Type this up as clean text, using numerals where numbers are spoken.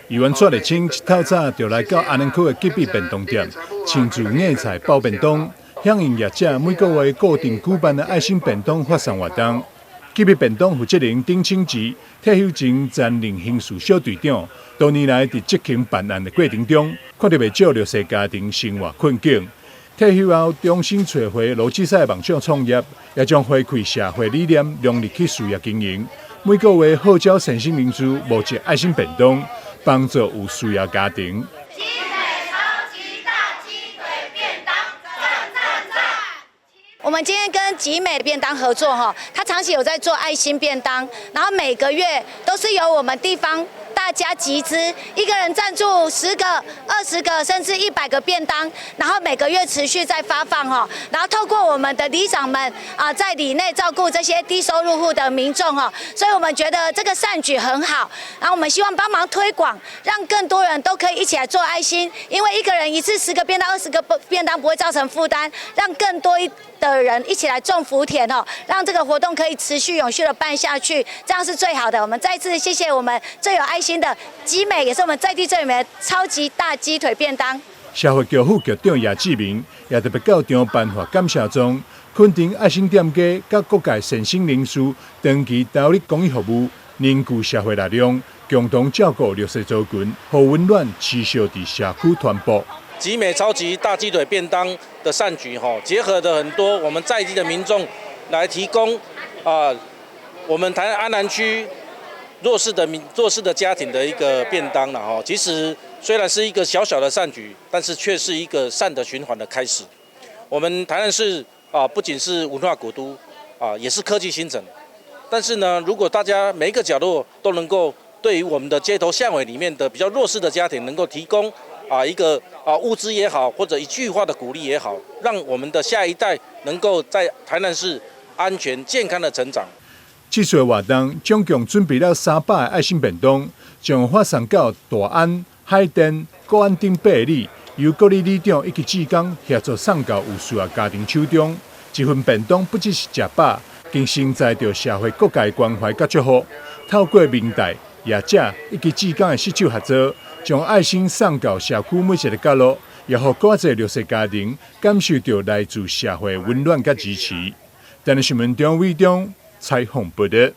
議員蔡麗清一透早就來到安南區的吉美便當店，親自夾菜包便當，響應業者每個月固定舉辦的愛心便當發送活動。吉美便當負責人丁清吉退休前擔任刑事小隊長，多年來佇執行辦案的過程中，看著袂少弱勢家庭生活困境。退休後重新揣回羅志賽夢想創業，也將回饋社會理念融入去事業經營。每個月號召善心人士募集愛心便當，幫助有需要家庭。集美超級大雞腿便當，讚讚讚！我們今天跟集美便當合作，哈，他長期有在做愛心便當，然後每個月都是由我們地方大家集資，一個人贊助10個、20個，甚至100個便當，然後每個月持續在發放，哈，然後透過我們的里長們啊，在里內照顧這些低收入戶的民眾，哈，所以我們覺得這個善舉很好，然後我們希望幫忙推廣，讓更多人都可以一起來做愛心，因為一個人一次十個便當、20個便當不會造成負擔，讓更多的人一起來種福田哦，讓這個活動可以持續永續的辦下去，這樣是最好的。我們再次謝謝我們最有愛心的集美，也是我們在地最有名的超級大雞腿便當。社會局副局長葉志明也特別到場頒發感謝狀，肯定愛心店家佮各界善心人士長期投入公益服務，凝聚社會力量，共同照顧弱勢族群，予溫暖持續佇社區傳播。集美超級大雞腿便當的善舉，吼，結合了很多我們在地的民眾來提供啊，我們台安南區弱勢的家庭的一個便當了，吼。其實雖然是一個小小的善舉，但是卻是一個善的循環的開始。我們台南市啊，不僅是文化古都啊，也是科技新城。但是呢，如果大家每一個角落都能夠對於我們的街頭巷尾裡面的比較弱勢的家庭，能夠提供啊一個啊物資也好，或者一句話的鼓勵也好，讓我們的下一代能夠在台南市安全健康的成長。這次活動總共準備了300個愛心便當，將發送到大安、海淀、國安等8里，由各里里長以及志工協助送到有需要家庭手中。這份便當不只是食飽，更承載著社會各界關懷佮祝福。透過明代業者以及志工的攜手合作，將愛心送到社區每一个角落，也予閣較濟弱勢家庭感受著來自社會溫暖佮支持。台南新聞張偉中採訪報導。